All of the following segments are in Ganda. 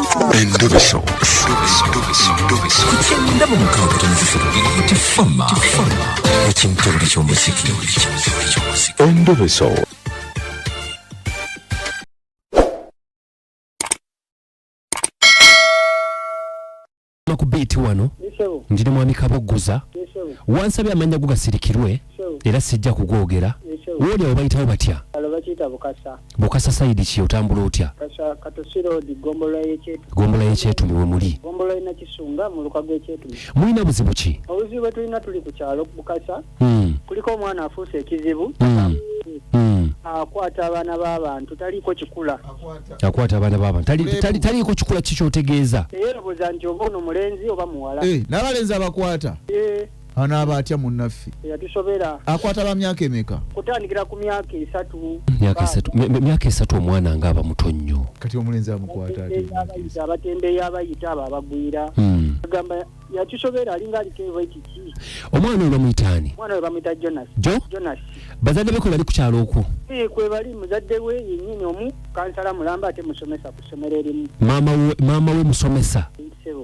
Endobeso. Ku kyenda mu mukaaga tonozi ssatu tifama ekintobuli ky'omuziki. Endobeso. Ku beat wano ndi ne mwami Kaboggoza. Wansabye amannya go gasirikirwe era sijja kugoogera. Wooli awo bayitawo batya? Bakiyita Bukasa. Bukasa side ki, otambula otya? Bukasa Katosi Road, ggombolola y'Ekyetume. Ggombolola y'Ekyetume we muli? Ggombolola y'e Nakisunga mu luka gw'Ekyetume. Mulina buzibu ki? Obuzibu bwe tulina, tuli ku kyalo Bukasa. Kuliko omwana afuuse ekizibu. Akwata abaana b'abantu, taliiko kikula. Akwata abaana b'abantu. Taliiko kikula, ki ky'otegeeza? Teyeeroboza nti oba ono mulenzi oba muwala. Eh, n'abalenzi abakwata? Eh. Anaaba atya munnaffe? Yatusobera. Akwata ba myaka emeka? Kutandikira ku myaka 3. Myaka 3. Myaka 3 omwana ng'aba muto nnyo. Kati omulenzi amukwata atya? Abayita abatembeeyi, abayita abo abagwira. Agamba yatusobera, alinga aliko ekiki. Omwana oyo bamuyita ani? Omwana oyo bamuyita Jonas. Jo? Jonas. Bazadde be kwe bali ku kyalo okwo? Eh, kwe bali, muzadde we yennyini omu kansala mulamba, ate musomesa ku ssomero erimu. Maama we musomesa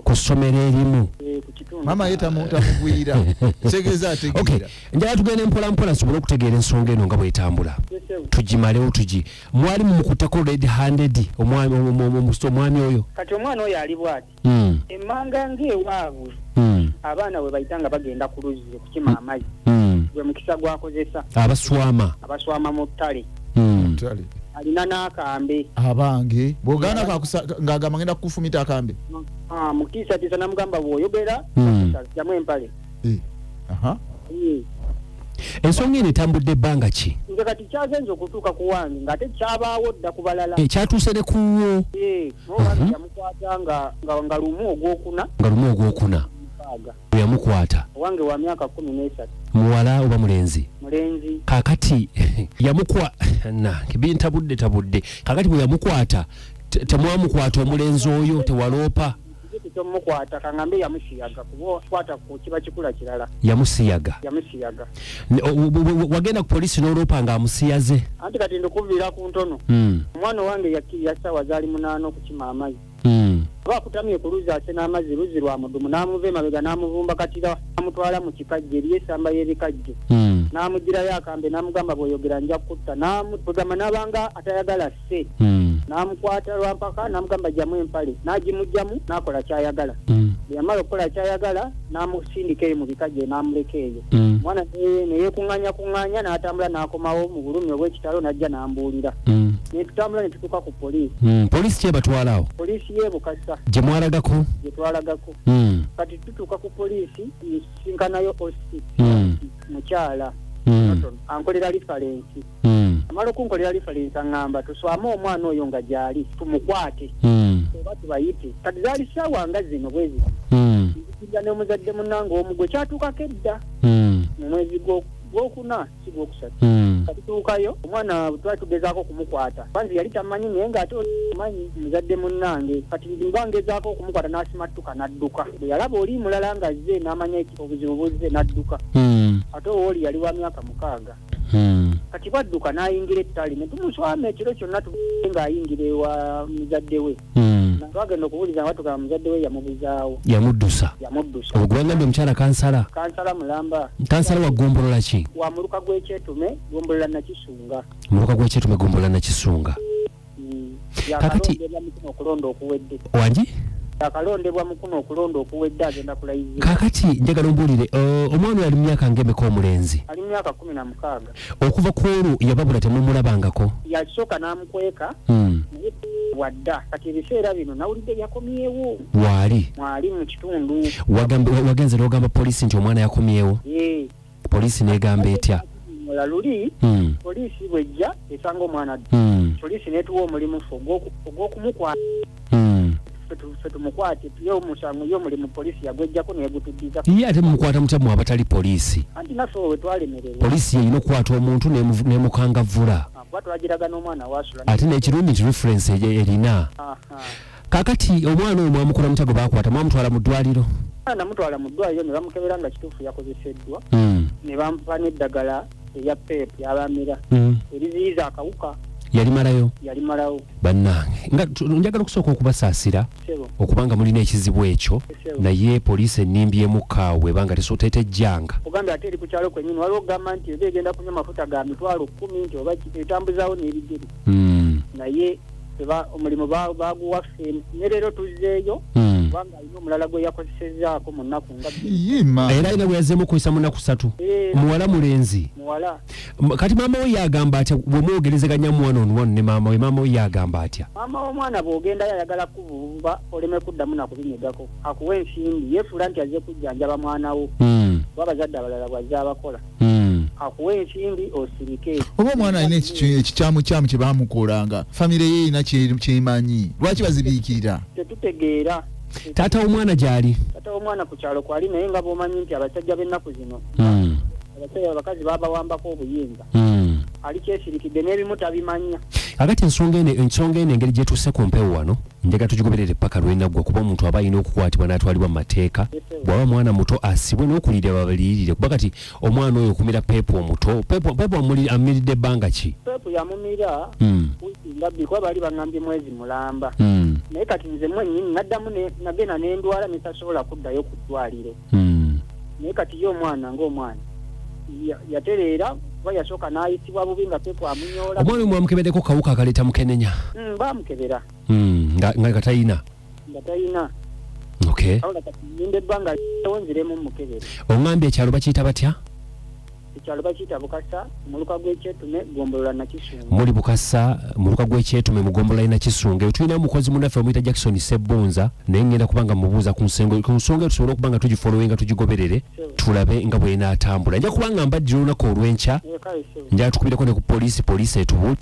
ku ssomero erimu. Eh, ku kitundu. Maama ye tamugwira. Kitegeeza ategeera. Okay, njagala tugende mpola mpola nsobole okutegeera ensonga eno nga bw'etambula. Tugimalewo tugi. Mwali mumukuttako red handed omwami oyo? Kati omwana oyo ali bw'ati. Emmanga ng'ewaabwe abaana bwe bayita nga bagenda ku luzzi okukima amazzi. Gwe mukisa gw'akozesa. Abaswama. Abaswama mu ttale. Alina n'akambe. Abange, bw'ogaana ng'agamba ngenda kukufumita akambe. Mutiisatiisa n'amugamba bw'oyogera, jamu empale. Ensonga eno etambudde ebbanga ki? Nze kati kyagenze okutuuka ku wange ng'ate kyabaawo dda ku balala. Kyatuuse ne ku wo? Owange yamukwata nga lumu ogwokuna. Nga lumu ogwokuna. Mukaaga. Bwe yamukwata. Owange wa myaka 13. Muwala oba mulenzi? Mulenzi. Kaakati na bintabudde tabudde. Kaakati bwe yamukwata temwamukwata omulenzi oyo, tewaloopa? Tomukwata, kangambe yamusiyaga, kuba kwata ku kiba kikula kirala. Yamusiyaga. Yamusiyaga. Wagenda ku poliisi n'oloopa ng'amusiyaze? Anti kati ndikuviira ku ntono. Omwana owange yakkirira ssaawa zaali 8 okukima amazzi. Oba akutamye ku luzzi ase n'amazzi, luzzi lwa mudumu, n'amuva emabega n'amuvumba katira, n'amutwala mu kikajjo eri essamba y'ebikajjo. N'amugirayo akambe n'amugamba bw'oyogera nja kukutta. N'amugamba n'abanga atayagala sse. N'amukwata lwampaka n'amugamba jjamu empale, n'agimuggyamu n'akola ky'ayagala. Bwe yamala okukola ky'ayagala n'amusindika eyo mu bikajjo n'amuleka eyo. Omwana ne yeekuŋŋaanya kuŋŋaanya n'atambula n'akomawo mu bulumi obw'ekitalo n'ajja n'ambuulira. Ne tutambula ne tutuuka ku poliisi. Poliisi ki ebatwala awo? Poliisi y'e Bukasa. Gye mwalagako? Gye twalagako. Kati tutuuka ku poliisi, nsinkanayo OC. Mukyala. Ankolera reference. Amala okunkolera reference aŋŋamba tuswame omwana oyo nga gy'ali tumukwate. Oba tubayite. Kati zaali ssaawa nga zino bwe ziti. Nzikiriza n'omuzadde munnange omu gwe kyatuukako edda. Mu mwezi gwokuna si gwokusatu. Kati tutuukayo omwana twali tugezaako okumukwata. Kwanza yali tamanyi naye ng'ate omanyi muzadde munnange. Kati mba ngezaako okumukwata n'asimattuka n'adduka. Bwe yalaba oli mulala ng'azze n'amanya obuzibu buzze n'adduka. Ate oli yali wa myaka 6. Kati badduka n'ayingira ettale ne tumuswama ekiro kyonna ng'ayingira ewa muzadde we. Twagenda okubuuliza nga batugamba muzadde we yamubuzaawo. Yamuddusa. Yamuddusa. Ogwangambye omukyala kansala? Kansala mulamba. Kansala wa ggombolola ki? Wa muluka gw'Ekyetume, ggombolola Nakisunga. Muluka gw'Ekyetume, ggombolola Nakisunga. Kakati yakalondebwa mu kuno okulonda okuwedde. Wangi? Yakalondebwa mu kuno okulonda okuwedde, agenda kulayizibwa. Kaakati njagala ombuulire, omwana oyo ali mu myaka ng'emeka omulenzi? Ali mu myaka 16. Okuva ku olwo yababula temumulabangako? Yasooka n'amukweka. Naye wadda. Kati ebiseera bino nawulidde yakomyewo. Waali? Mwali mu kitundu. Wagenze n'ogamba poliisi nti omwana yakomyewo? Poliisi n'egamba etya? Luli, poliisi bw'ejja esanga omwana. Poliisi n'etuwa omulimu ffe ogw'okumukwata. Ffe tumukwate, ye omusango, ye omulimu poliisi yagwejjako n'egutuddiza. Ye ate mumukwata mutya mmwe abatali poliisi? Anti naffe we twalemererwa. Poliisi y'erina okukwata omuntu n'emukangavvula. Kuba twagiraga n'omwana waasula. Ate n'ekirungi nti reference erina. Kaakati omwana oyo mwamukola mutya gwe baakwata? Mwamutwala mu ddwaliro? Namutwala mu ddwaliro ne bamukebera nga kituufu yakozeseddwa. Ne bampa n'eddagala erya PEP yabamira. Eriziyiza akawuka. Yalimalayo? Yalimalawo. Bannange, nga njagala okusooka okubasaasira Sebo. okubanga mulina ekizibu ekyo. Sebo. Naye poliisi ennimbyemu kaawe ebanga tetejjanga. Ogambye ate eri ku kyalo kwennyini, waliwo ogamba nti eba egenda kunywa mafuta ga 100,000, nti oba etambuzaawo n'ebigere. Naye omulimu baguwa ffe, ne leero tuzzeeyo, kubanga alina omulala gwe yakozesezzaako mu nnaku nga bbiri. Yima. Era alina gwe yazzeemu okuyisa mu nnaku 3? Eh. Muwala, mulenzi? Muwala. Kati maama we yagamba atya bwe mwogerezeganya mu one on one ne maama we? Maama we yagamba atya? Maama w'omwana bw'ogendayo ayagala kuvumba oleme kuddamu nakubinyegako, akuwa ensimbi, yeefuula nti azze kujjanjaba mwana wo, kuba abazadde abalala bw'azze abakola, akuwa ensimbi osirike. Oba omwana alina ekikyamukyamu kye bamukolanga, famire ye erina kyemanyi, lwaki bazibiikirira? Tetutegeera. Taata w'omwana gy'ali? Taata w'omwana ku kyalo kwali, naye nga bw'omanyi nti abasajja b'ennaku zino, abasajja abakazi babawambako obuyinza. Ali kyesirikidde, n'ebimu tabimanya. Akati ensonga eno engeri gyetuuse ku mpewo wano, njagala tugigoberere paka lwenaggwa, kuba omuntu aba alina okukwatibwa n'atwalibwa mu mateeka. Bw'aba mwana muto asibwe n'okulirira babaliyirire, kuba kati omwana oyo okumira peepu omuto, peepu amumiridde ebbanga ki? Peepu yamumira wiiki nga 2, kuba baali baŋŋambye mwezi mulamba. Naye kati nze mwennyini naddamu nagenda n'endwala, netasobola kuddayo ku ddwaliro. Naye kati ye omwana ng'omwana yatereera, kuba yasooka n'ayitibwa bubi nga peepu amunyoola. Omwana oyo mwamukebeddeko kawuka akaleeta mukenenya? Baamukebera. Nga talina? Nga talina. Wabula kati nninda ebbanga liwo nziremu mukebere. Oŋŋambye ekyalo bakiyita batya? Ekyalo bakiyita Bukasa, omuluka gw'Ekyetume, gombolola Nakisunga. Muli Bukasa, muluka gw'Ekyetume, mugombolola Nakisunga. Tulina omukozi munnaffe omuyita Jackson Sebbunza, naye ngenda kuba nga mubuuza ku nsonga tusobole okuba nga tugifollowinga, tugigoberere, tulabe nga bwenaatambula. Nja kuba nga mbaddira olunaku olw'enkya. Kale sebo. Njala tukubireko ne ku poliisi, poliisi etubuulire.